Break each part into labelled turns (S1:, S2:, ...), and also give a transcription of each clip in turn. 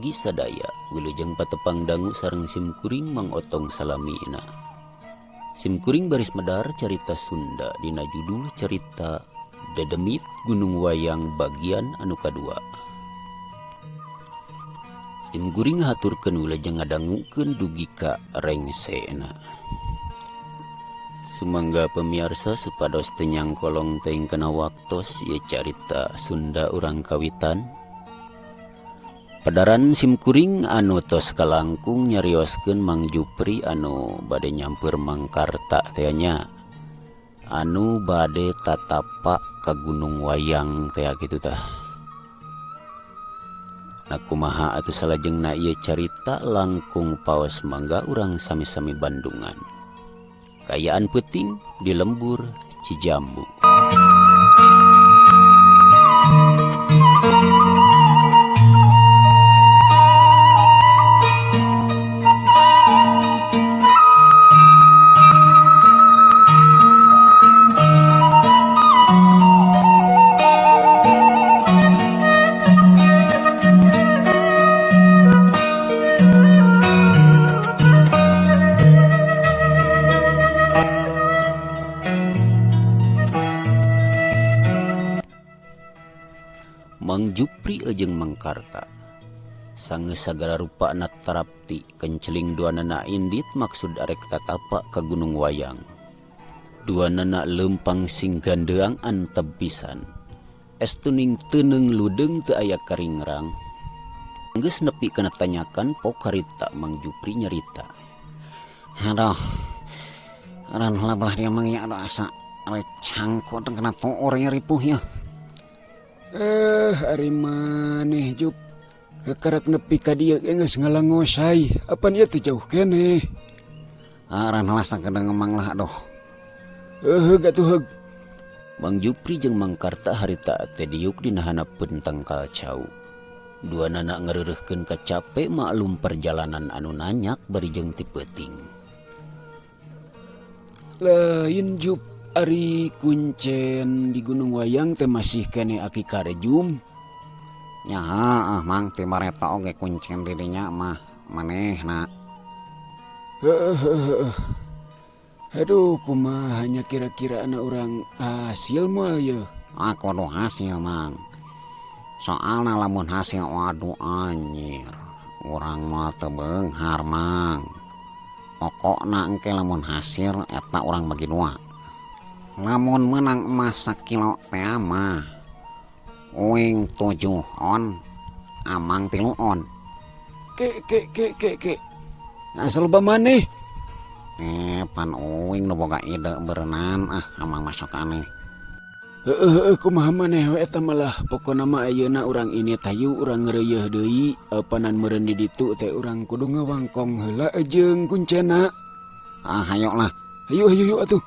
S1: Palawargi sadaya wilujeng patepang dangu sareng simkuring Mang Otong salamina. Simkuring baris medar carita Sunda dina judul carita Dedemit Gunung Wayang bagian anu kadua. Simkuring ngahaturkeun wilujeng ngadangukeun dugi ka rengsena. Sumangga pamiarsa supados teu nyangkolong teuing kana waktos ieu carita Sunda urang kawitan. Padaran simkuring anu tos kalangkung nyarioskeun Mang Jupri anu bade nyampeur Mang Karta teh nya. Anu bade tatapa ka Gunung Wayang teh kitu tah. Nah kumaha atuh salajengna ieu carita langkung paos mangga urang sami-sami Bandungan. Kaayaan peuting di lembur Cijambu. Mang Jupri jeung Mang Karta sangeus sagala rupana tarapti kenceling duanana indit maksud arek tatapa ka Gunung Wayang. Duanana leumpang sing gandeang antep pisan. Estuning teuneung ludeung teu aya karingrang. Geus nepi kana tanyakan pok harita Mang Jupri nyarita.
S2: Aduh, ran heula belah dia mah nya aduh asa recangko teh kana tuur nya ripuh nya.
S3: Ari maneh Jup, kakarek nepi ka dieu ge geus ngalangosai, apan ieu teh jauh keneh.
S2: Ran heula sagedeung emang lah aduh.
S3: Heuheug atuh heug.
S1: Mang Jupri jeung Mang Karta harita teh diuk dina hanapeun tangkal cau. Duanana ngareureuhkeun kacape maklum perjalanan anu nanyak bari jeung ti peuting.
S3: Lain Jup, ari kuncen di Gunung Wayang teh masih keneh Aki Karjum.
S2: Nya heueuh Mang, ti bareto oge kuncen di dinya mah manehna.
S3: Heueuh heueuh. Aduh kumaha nya kira-kira anak urang hasil moal yeuh.
S2: Ah kudu hasil Mang. Soalna lamun hasil waduh anjir, urang moal teu beunghar Mang. Pokokna engke lamun hasil eta urang bagi dua. Lamun meunang emas sakilo teh mah uing 7 on, amang 3 on.
S3: Ke ke ke ke ke. Asal loba maneh.
S2: Pan uing nu boga ide beureunan ah amang masuk aneh.
S3: Heueuh heueuh kumaha maneh we eta malah pokona mah ayeuna urang ini tayu urang ngeureuyeeh deui apanan meureun di ditu teh urang kudu ngawangkong heula jeung kuncena.
S2: Ah hayo lah.
S3: Hayu hayu hayu atuh.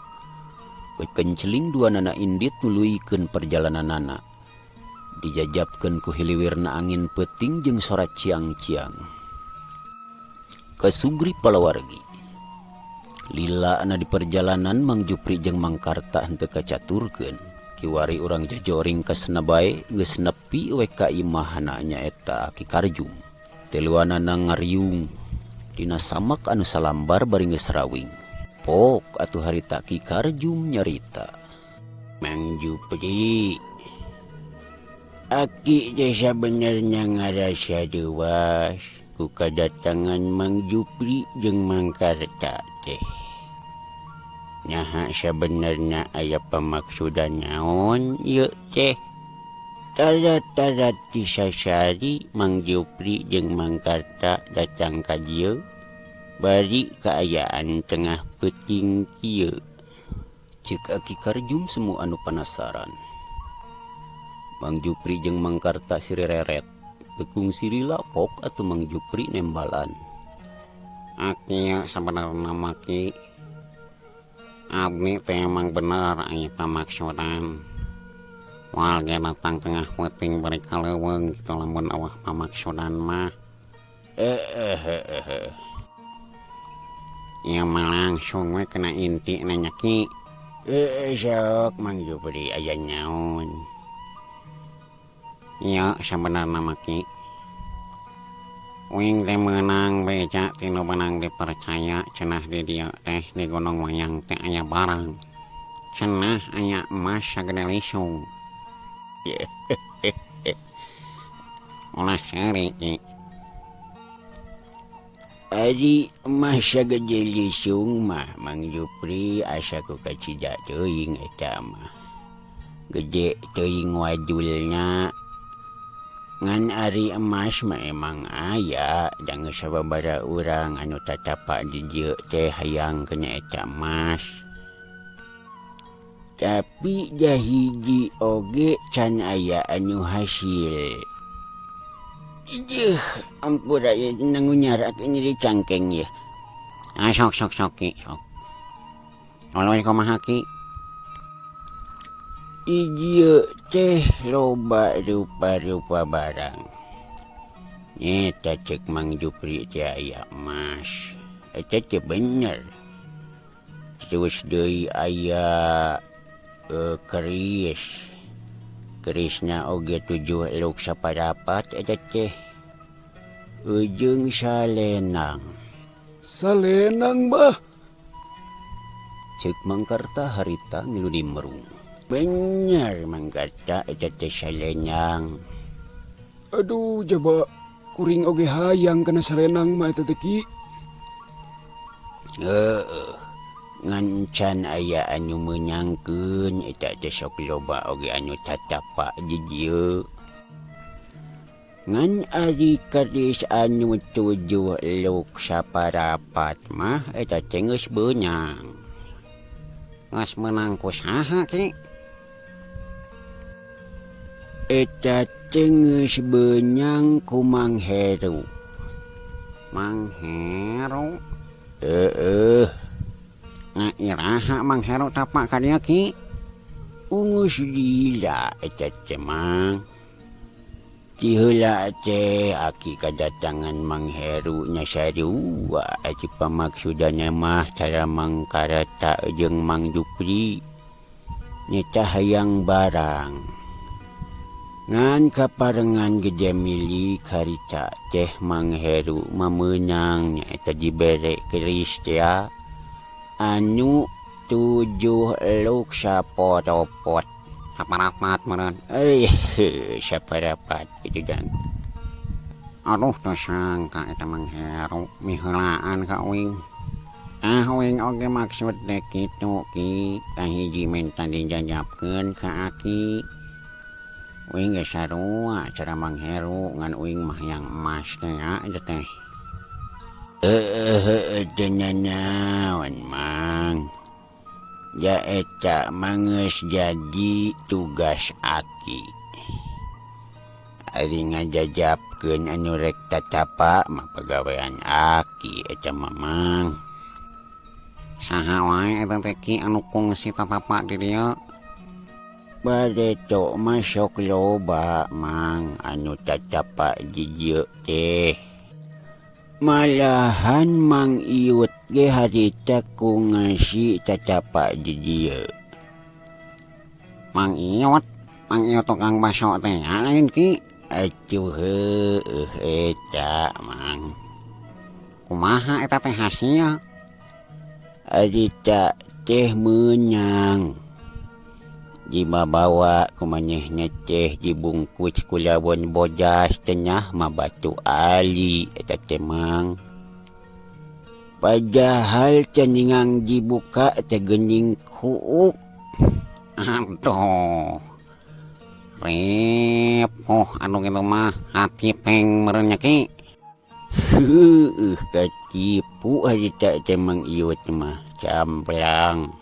S1: Kenceling duanana indit nuluykeun perjalananana. Dijajabkeun ku hiliwirna angin peuting jeung sora ciang-ciang. Kasugri palawargi. Lila na di perjalanan Mang Jupri jeung Mang Karta henteu kacaturkeun. Kiwari urang jajoring ka sana bae geus nepi we ka imahna nyaeta Aki Karjum. Tiluanana ngariung dina samak anu salambar bari geus rawing. Pok atuh harita Ki Karjum nyarita.
S4: Mang Jupri, Aki teh sabenerna ngarasa deuas ku kadatangan Mang Jupri jeung Mang Karta teh. Naha sabenerna aya pamaksudan naon ieu teh? Tara-tara ti sasari Mang Jupri jeung Mang Karta datang ka dieu bari kaayaan tengah peuting kieu.
S1: Ceuk Aki Karjum semu anu panasaran. Mang Jupri jeung Mang Karta sirireret. Tekung sirila pok atuh Mang Jupri nembalan.
S2: Aki sabenerna mah Ki, abdi teh emang bener aya pamaksudan. Moal ge datang tengah peuting bari ka leuweung kitu lamun eueuh pamaksudan mah.
S4: Heeh.
S2: Ieu mah langsung we kena inti na nya Ki.
S4: Sok Mang Jupri aya naon.
S2: Ieu sabenerna mah Ki. Uing teh meunang beja ti nu beunang dipercaya cenah di dieu teh di Gunung Wayang teh aya barang. Cenah aya emas sagede lisung. Ulah seuri Ki.
S4: Ari emas sagede lisung mah Mang Jupri asa ku kacida teuing eta mah. Gede teuing wajulna. Ngan ari emas mah emang aya da geus sababaraha urang anu tatapa di dieu teh hayang kana eta emas. Tapi jahiji oge can aya anu hasil. Ijeuh ampura ieu nangunyar nyeri cangkeng ieu.
S2: Ah sok sok sok Ki sok. Tuluy kumaha Ki?
S4: Di dieu teh loba rupa-rupa barang. Nyeta cek Mang Jupri teh aya emas. Eta teh bener. Terus deui aya keris. Kerisna oge 7 luk saparapat eta teh. Ujung salenang.
S3: Salenang bah.
S1: Cek Mangkarta harita ngilu nimrung.
S4: Bener Mangkarta eta teh salenang.
S3: Aduh jaba kuring oge hayang kana salenang mah eta teh Ki.
S4: Heeh. Ngan can aya anu meunangkeun eta teh sok loba oge anu tatapa di dieu. Ngan ari keris anu 7 luk saparapat mah eta teh geus beunang.
S2: Geus meunang ku saha Ki?
S4: Eta teh geus beunang ku Mang Heru.
S2: Mang Heru?
S4: Heeh.
S2: Nah, iraha Mang Heru tapak ka dieu Ki?
S4: Ungus lila eta teh Mang. Ti heula teh aki kadatangan Mang Heru nya sarua ati pamaksudana mah cara Mang Karata jeung Mang Jupri. Nyeta hayang barang. Ngan kaparengan gede milik harita teh Mang Heru mameunang nyaeta dibere keris teh anu 7 luk saporopot.
S2: Saparapat meureun.
S4: Saparapat kitu jang.
S2: Aduh teu sangka eta Mang Heru miheulaan ka uing. Ah uing oge maksud teh kitu Ki, kahiji menta dijajabkeun ka aki. Uing ge sarua cara Mang Heru ngan uing mah hayang emas teh ya teh.
S4: Heeh teu nanaon Mang. Ja eta mah geus jadi tugas aki. Ari ngajajabkeun anu rek tatapa mah pagawean aki eta mah Mang.
S2: Saha wae eta teh Ki anu kungsi tatapa di dieu?
S4: Bareto mah sok loba Mang anu tatapa di dieu teh. Malahan Mang Iut ge harita ku ngasi tatapa di dieu.
S2: Mang Iut? Mang Iut tukang baso teh lain Ki?
S4: Atuh heueuh eta Mang.
S2: Kumaha eta teh hasil?
S4: Harita teh meunang. Dibabawa ku manehna teh dibungkus ku lawon bojas cenah mah batu ali eta teh Mang. Padahal ceningang dibuka teh geuning kuuk.
S2: Aduh. Ripuh anu kitu mah hati peng meureun nya Ki.
S4: Heueuh katipu harita teh Mang Iut mah camplang.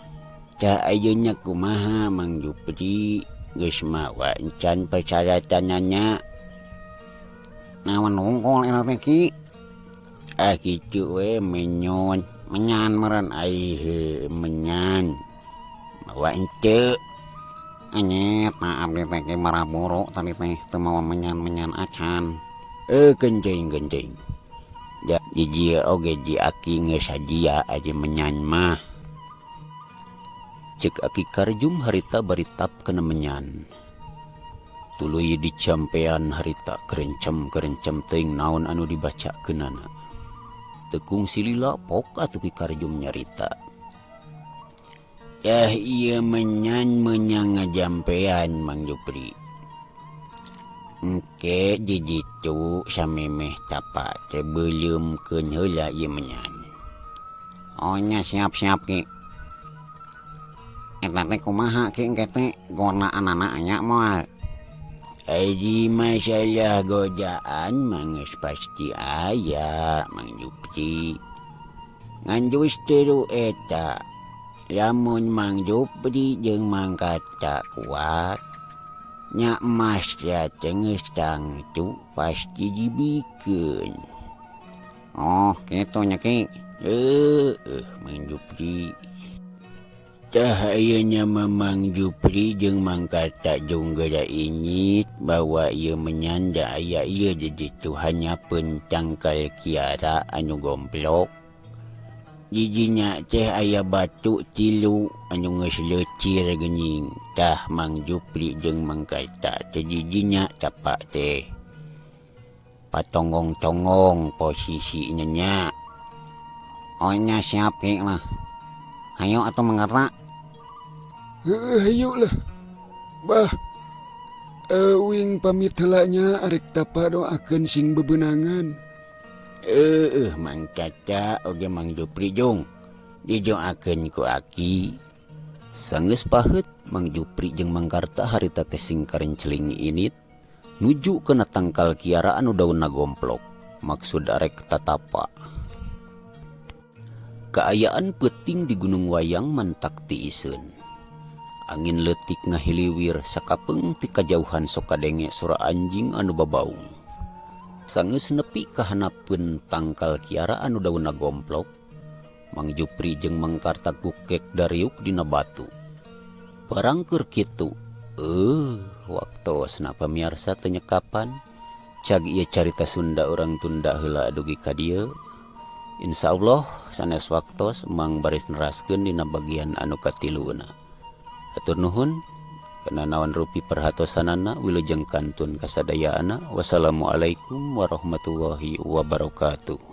S4: Tah ayeuna kumaha Mang Jupri geus mawa encan persyaratanana.
S2: Naon wungkul eta teh Ki?
S4: Ah kitu we menyon.
S2: Menyan meureun.
S4: Ai heueuh menyan. Mawa henteu.
S2: Anyet nah abdi teh ge maraburu tadi teh teu mawa menyan-menyan acan.
S4: Kencing-kencing. Da di dieu oge di aki geus sadia aja menyan mah.
S1: Cek aki Karjum harita bari tap kana menyan. Tuluy dicampean harita kerencem-kerencem teuing naon anu dibacakeunana. Teu kungsi lila pok atuh Ki Karjum nyarita.
S4: Tah ieu menyan meunang ngajampean Mang Jupri. Engke di ditu samemeh tapa teh beuleumkeun heula ieu menyan.
S2: Oh nya siap-siap Ki. Eta teh kumaha Ki engke teh godaanana aya moal?
S4: Ai di masalah godaan mah geus pasti aya Mang Jupri. Ngan justru eta lamun Mang Jupri jeung Mang Karta kuat nya emas teh geus tangtu pasti dibikeun.
S2: Oh kitu nya Ki.
S4: Heueuh Mang Jupri. Tah ayeuna mah Mang Jupri jeung Mang Karta jung geura inyit bahwa ieu menyan da aya ieu di ditu hanyapeun tangkal kiara anu gomplok. Didinya teh aya batu tilu anu geus leucir geuning. Tah Mang Jupri jeung Mang Karta teh didinya tapa teh. Patonggong-tonggong posisina nya.
S2: Oh nya siap Ki lah. Hayo atuh Mang Karta.
S3: Heueuh hayu lah. Bah wing pamit heula nya arek tapa doakeun sing bebenangan.
S4: Heueuh Mang Caca oge Mang Jupri jung didoakeun ku aki.
S1: Sanggeus paheut Mang Jupri jeung Mang Karta harita teh sing karenceling init nuju kana tangkal kiara anu daunna gomplok maksud arek tatapa. Kaayaan peuting di Gunung Wayang mantak tiiseun. Angin leutik ngahiliwir sakapeung ti kajauhan sok kadenge sora anjing anu babaung. Sanggeus nepi ka hanapeun tangkal kiara anu daunna gomplok, Mang Jupri jeung Mang Karta gukek dariuk dina batu. Barang keur kitu, waktosna pamiarsa teu nyekapan, cag ieu carita Sunda urang tunda heula dugi ka dieu. Insyaallah sanes waktos Mang baris neraskeun dina bagian anu katiluna. Hatur nuhun kana naon rupi perhatosanana wilujeng kantun kasadayana. Wassalamualaikum warahmatullahi wabarakatuh.